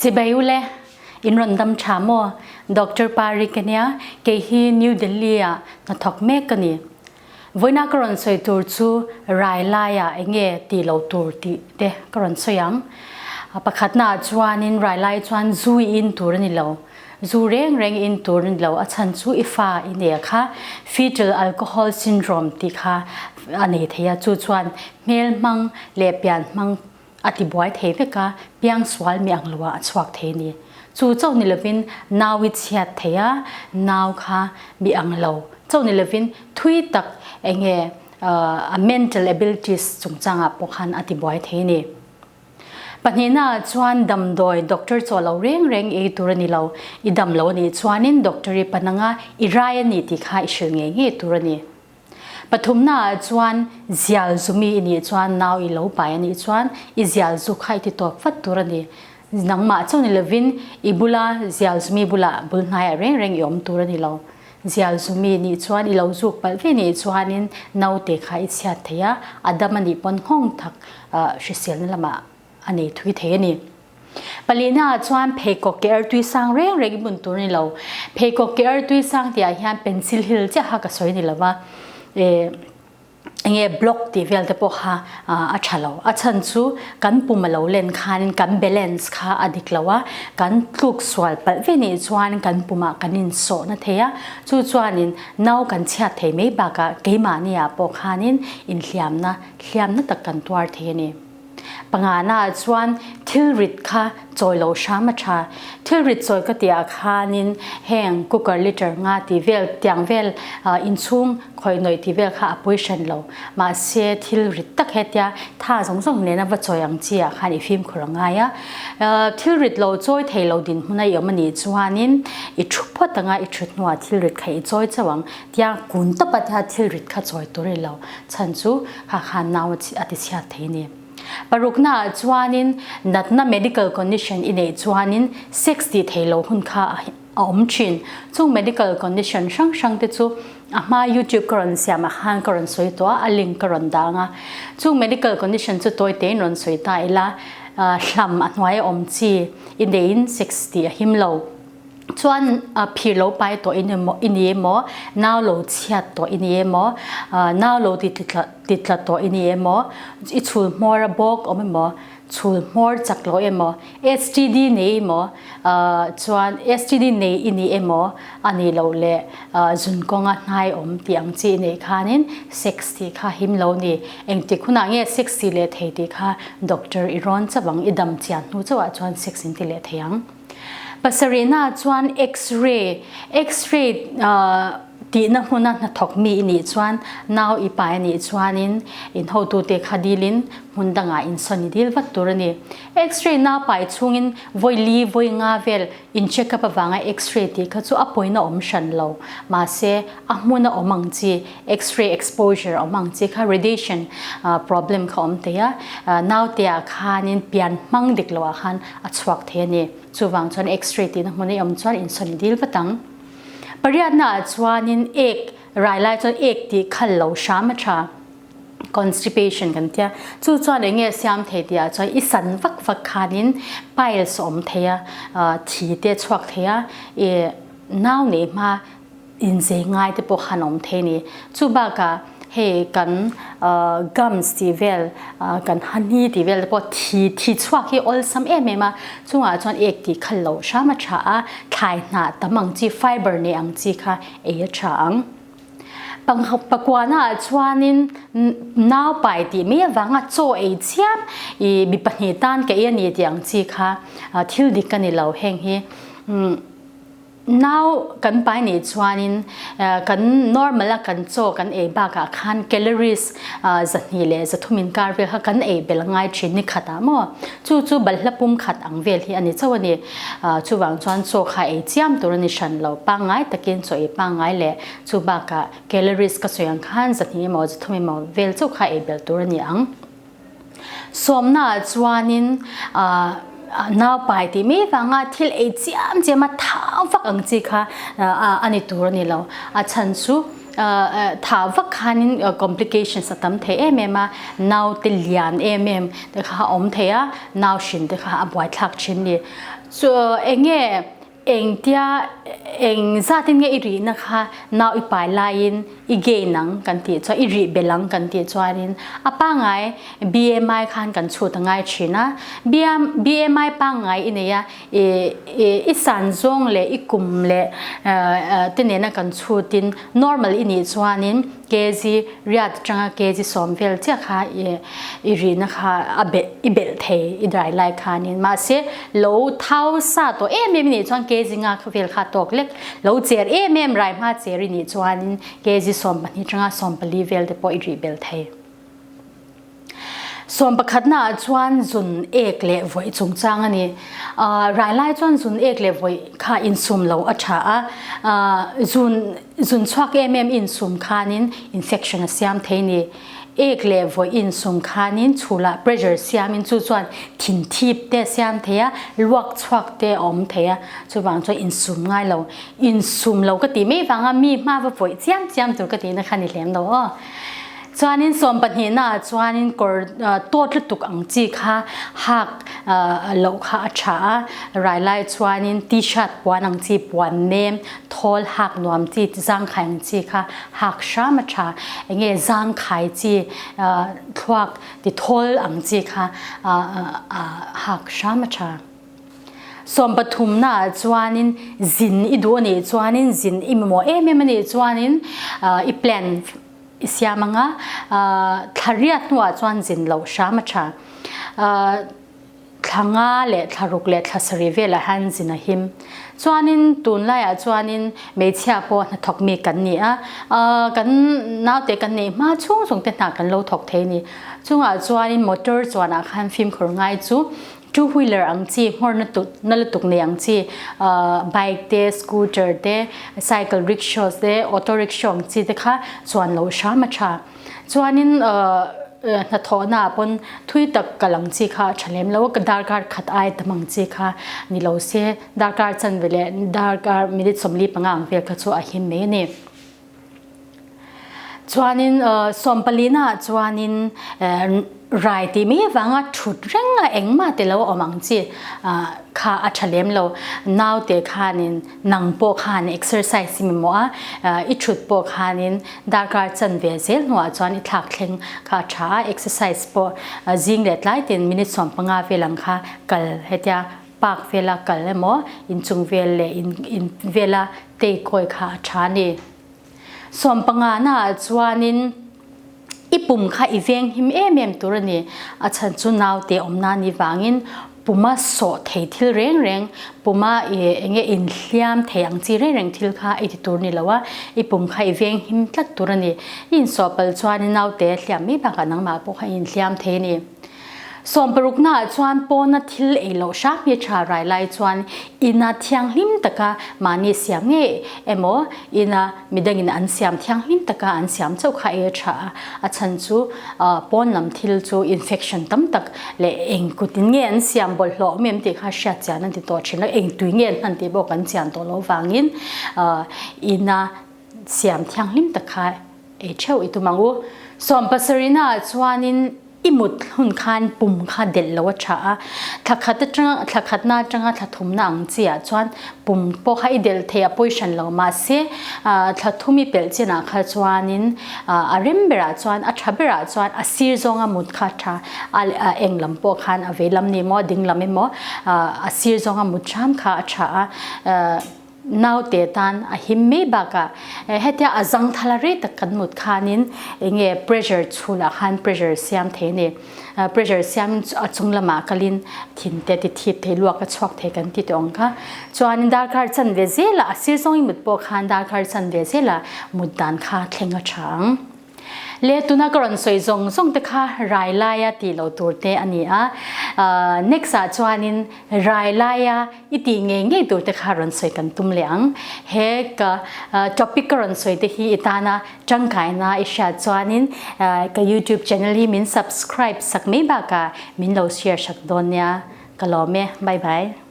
Chibai ule, in rawn dam tha maw? Doctor Pari ka nia, kei hi New Delhi ah hnathawk mek ka ni. Vawiina ka rawn sawi tur chu rai laiah enge tih loh tur tih te ka rawn sawi ang. Pakhatna ah chuanin rai lai chuan zu i in tur a ni lo. Zu reng reng i in tur a ni lo, a chhan chu i fa i nei kha fetal alcohol syndrome tih kha a nei thei a, chu chuan hmel hmang leh pian hmang a ti buai thei vek a, piangsual mi ang lo ah a chhuak thei a ni. Chu chauh ni lovin nau i chhiat thei a, nau kha mi ang lo chauh ni lovin thui tak enge a mental abilities chungchangah pawh khan a ti buai thei a ni. Pahnihna ah chuan damdawi doctor chaw lo reng reng ei tur a ni lo, i dam lo a nih chuanin doctor i pan anga i rai a ni tih kha i hrilh ngei ngei tur a ni. Pathumna ah chuan zial zumi i nih chuan nau i lo pai a nih chuan i zial zu kha i ti tawp vat tur a ni. Nangmah chauh ni lovin i bula zial zumi bulah bul hnaiah reng reng i awm tur a ni lo. Zial zumi nih chuan i lo zuk palh ve nih chuanin naute kha i chhiat thei a, a dam a nih pawn nghawng tak hriselna lamah a nei thui thei a ni. Palihna ah chuan pheikhawk ke artui sang reng reng i bun tur a ni lo. Pheikhawk ke artui sang tih ah hian pencil heel chiah kha ka sawi ni lo va, enge block tih vel te pawh kha a tha lo. A chhan chu kan pum a lo len khanin kan balance kha a dik lo a, kan tluk sual palh ve nih chuan kan pumah kan insawhna thei a, chu chuanin nau kan chhiat thei mai bakah keimahni ah pawh khanin inhliamna hliamna tak kan tuar thei a ni. Pangana ah chuan thil rit kha chawi lo hram a tha. Thil rit chawi ka tih ah khanin heng cooker liter nga tih vel tiang vel inchhung khawih nawih tih vel kha a pawi hran lo. Mahse thil rit tak hetia tha zawng zawng nena va chawi ang chi ah khan i fimkhur a ngai a. Thil rit lo chawi thei lo dinhmun a i awm a nih chuanin i thu phawt anga i thut hnuah thil rit kha i chawi chauh ang. Tia kun tawp a tia thil rit kha chawi tur i lo. Chhan chu kha khan nau a ti chhiat thei a ni. Parukna ah chuanin natna medical condition i neih chuanin sex tih thei lo hun kha a awm thin. Chung medical condition hrang hrang te chu a hma youtube ka rawn siam ah khan ka rawn sawi tawh a, a link ka rawn dang a. Chung medical condition chu tawi tein rawn sawi ta ila, hlam a hnuai a awm chi i neiin sex tih a him lo. Chuan phir lo pai tawh in emaw i ni emaw, nau lo chhiat tawh i ni emaw, nau lo ti titla tawh i ni emaw, i chhul hmawr a bawk awm emaw, chhul hmawr chak lo emaw, STD nei emaw, chuan STD nei i ni emaw a nih loh leh zun kawnga hnai awm tih ang chi i neih khanin sex tih kha him lo ni. Engtik hunah nge sex tih leh thei tih kha doctor i rawn chauh ang, i dam chian hnu chauhah chuan sex in ti leh thei ang. Pasarihna chuan X-ray, X-ray tihna hmuna hnathawk mi i nih chuan nau i pai a nih chuanin in hotute kha dilin hmun dangah insawn i dil vat tur a ni. X-ray nau pai chhungin vawi li vawi nga vel in check up avanga X-ray tih kha chu a pawina awm hran lo. Mahse, a hmuna awm ang chi X-ray exposure awm ang chi kha radiation problem kha awm thei a, nauteah khanin pian hmang dik loah khan a chhuak thei a ni. Chuvang chuan X-ray tihna hmun a awm chuan insawn dil vat ang. Pariatna ah chuanin ek rai lai chuan ek tih khal lo hram a tha. Constipation kan tia. Chu chuan eng nge siam thei tih ah chuan i san vak vak khanin piles a awm thei a, thi te a chhuak thei a, i nau nei hma inzei ngai te pawh khan awm thei ni. Chu bakah hei kan gums tih vel kan honey tih vel te pawh thi thi chhuak hi awlsam em em a, chungah chuan ek tih khal loh hram a tha a, thlai hnah tam ang chi fiber nei ang chi kha ei a tha ang. Pakuana ah chuanin nau pai tih mai avanga chaw ei chiam i mi pahnih tan ka ei a ni tih ang chi kha thil dik a ni lo heng hi. Nau kan pai nih chuanin kan normal a kan chaw kan ei bakah khan calories zahnih leh zathum inkar vel kha kan ei bel ngai thin ni khat ah maw? Chu chu balhla pum khat ang vel hi a ni chauh a ni. Chuvang chuan chaw kha ei chiam tur a ni hran lo. Pangngai takin chaw ei pangngai leh chu bakah calories ka sawi ang khan zahnih emaw zathum emaw vel chauh kha ei bel tur a ni ang. Sawmna ah chuanin naupai tih mai vanga thil ei chiam chiam a thau vak ang chi kha a ni tur a ni lo. A chhan chu thau vak khanin complications a tam thei em em a, naute lian em em te kha a awm thei a, nau hrin te kha a buaithlak thin ni. Chu enge engtia eng zatin nge i rihna kha nau i pai laiin i gain ang kan tih chuan i rih belh ang kan tih chuanin a pangngai BMI khan kan chhut a ngai thin a. BMI pangngai i nei a i san zawng leh i kum leh te nena kan chhutin normal i nih chuanin kg riat atanga kg sawm vel chiah kha i rihna kha a belh i belh thei i dry lai khanin mahse lo thau sa tawh em em i nih chuan kg nga vel kha tawk lek lo cher em em rai hma cher i nih chuanin kg 12 atanga 14 vel te pawh i rih belh thei. Sawmpakhatna ah chuan zun ek leh vawih chungchang a ni. Rai lai chuan zun ek leh vawih kha insum lo a tha a, zun zun chhuak em em insum khanin infection a siam thei ni. Ek leh vawih insum khanin chhulah pressure siamin chu chuan thin thip te a siam thei a, luak chhuak te a awm thei a, chuvang chuan insum ngai lo. Insum lo ka tih mai vanga mi hma va vawih chiam chiam tur ka tihna kha ni lem lo aw. Chuanin sawm pahnihna ah chuanin kawr tawt lutuk ang chi kha hak loh kha a tha a, rai lai chuanin t-shirt puan ang chi puan nem thawl hak nuam chi zangkhai ang chi kha hak hram a tha. Enge zangkhai chi thluak ti thawl ang chi kha hak hram a tha. Sawm pathumna ah chuanin zin i duh a nih chuanin zin i mamawh em em a nih chuanin i plan i siam anga thla riat hnuah chuan zin loh hram a tha. Thla nga leh thla ruk leh thla sarih velah hian zin a him. Chuanin tunlaiah chuanin hmeichhia pawh hnathawk mi kan ni a, kan naute kan neih hma chhung chhung te hna kan lo thawk thei a ni. Chungah chuanin motor chuanah khan fimkhur ngai chu Two wheeler ang chi, hmawr na tut na lutuk nei ang chi, bike te, scooter te, cycle rickshaws te, auto rickshaw ang chi te kha chuan loh hram a tha. Chuanin hnathawhna ah pawn thui tak kal ang chi kha a tha lem lo a, darkar khat ai tam ang chi kha ni lo se, darkar chanve leh darkar minute 45 ang vel kha chu a him mai a ni. Chuanin sawmpalina ah chuanin rai tih mai avanga thut reng a engmah te lo awm ang chi kha a tha lem lo. Naute khanin nang pawh khan exercise i mamawh a, i thut pawh khanin darkar chanve zel hnuah chuan i thlak thleng kha a tha a, exercise pawh zing leh tlai tin minute 15 vel ang kha kal hetia park vela kal emaw inchung vel leh in vela tei kawi kha a tha a ni. Sawmpangana ah chuanin i pum kha i veng him em em tur a ni. A chhan chu naute awmna ni vangin puma sawh thei thil reng reng, puma i enge inhliam thei ang chi reng reng thil kha i ti tur ni lo a, i pum kha i veng him tlat tur a ni. I insawh palh chuanin naute hliam mai bakah nangmah pawh kha i inhliam thei a ni. Sawmparukna ah chuan pawna thil ei loh hram hi tha rai lai chuan ina thianghlim taka mahni siam ngei emaw ina midangin an siam thianghlim taka an siam chauh kha ei a tha a, a chhan chu pawn lam thil chu infection tam tak leh eng kutin nge an siam bawlhhlawh awm em tih kha hriat chian an ti tawh thin lo, eng tui nge an hman tih pawh kan chian tawh loh vangin ina siam thianghlim tak kha ei theuh i tum ang u. Sawmpasarina ah chuanin I mut hun khan pum kha delh lo a tha a, thla khat atanga thla khatna atanga thla thumna ang chi ah chuan pum pawh kha i delh thei a pawi hran lo mahse thla thum i pelh chin ah kha chuanin a rem berah chuan a tha berah chuan a sir zawnga mut kha a tha a eng lam pawh khan a vei lam ni maw a ding lam emaw a sir zawnga mut hram kha a tha a. Naute tan a him mai bakah hetia a zangthal a rei tak kan mut khanin enge pressure chhunah khan pressure siam thei a ni. Pressure siamin a chung lamah kalin thin te ti thip thei luak a chhuak thei kan ti tawh ang kha. Chuanin darkar chanve zelah a sir zawngin mut pawh khan darkar chanve zelah mut dan kha thleng a tha ang. Le tuna ka rawn sawi zawng zawng te kha rai laia tih loh tur te a ni a, next ah chuanin rai laia i tih ngei ngei tur te kha rawn sawi kan tum leh ang. He ka topic ka rawn sawi te hi i tana tangkaina i hriat chuanin ka youtube channel hi min subscribe sak mai bakah min lo share sak dawn nia. Ka lawm e. Bye bye.